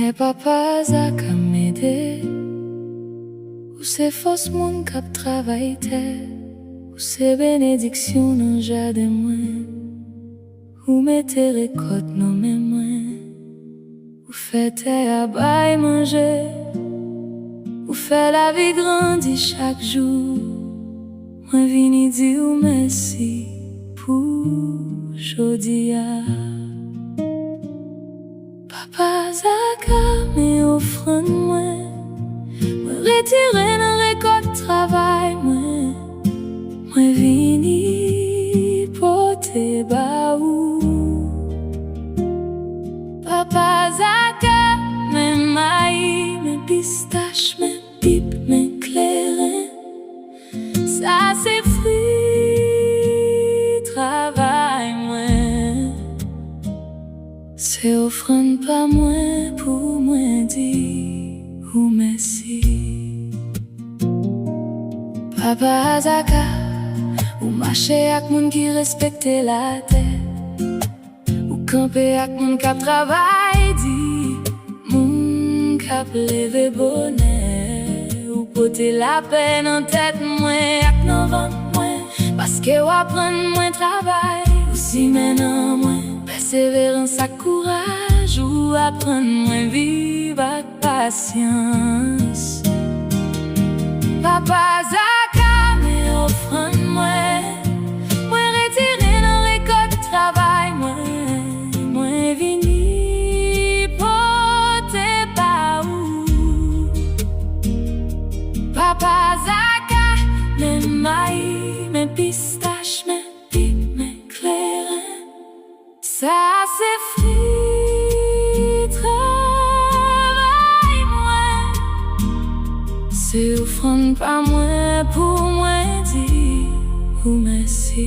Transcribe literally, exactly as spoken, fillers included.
Men Papa Zaka m ede, ou se fòs moun k ap travay tè, ou se benediksyon nan jaden mwen, ou mete rekòt nan men mwen, ou fè tè a bay manje, ou fè lavi grandi chak jou. Mwen vini di ou mèsi pou jodi a. Papa Zaka, men ofrann mwen, mwen retire nan rekòt travay mwen, mwen vini pote ba ou. Papa Zaka, men mayi, men pistach, men pip, men kleren. Sa se fwi travay mwen. Se ofrann pa mwen pou mwen di ou mèsi. Papa Zaka, ou mache ak moun ki respekte latè. Ou kanpe ak moun k ap travay di, moun k ap leve bonè. Ou pote lapè nan tèt mwen ak nan vant mwen, paske w aprann mwen travay. Ou simen nan mwen pèseverans ak kouraj. Ou aprann mwen viv ak pasyans. Papa Zaka, men ofrann mwen, mwen retire nan rekòt travay mwen, mwen vini pote ba ou. Papa Zaka, men mayi, men pistach, men pip, men kleren. Sa se fwi travay mwen. Se ofrann pa mwen pou mwen di ou mèsi.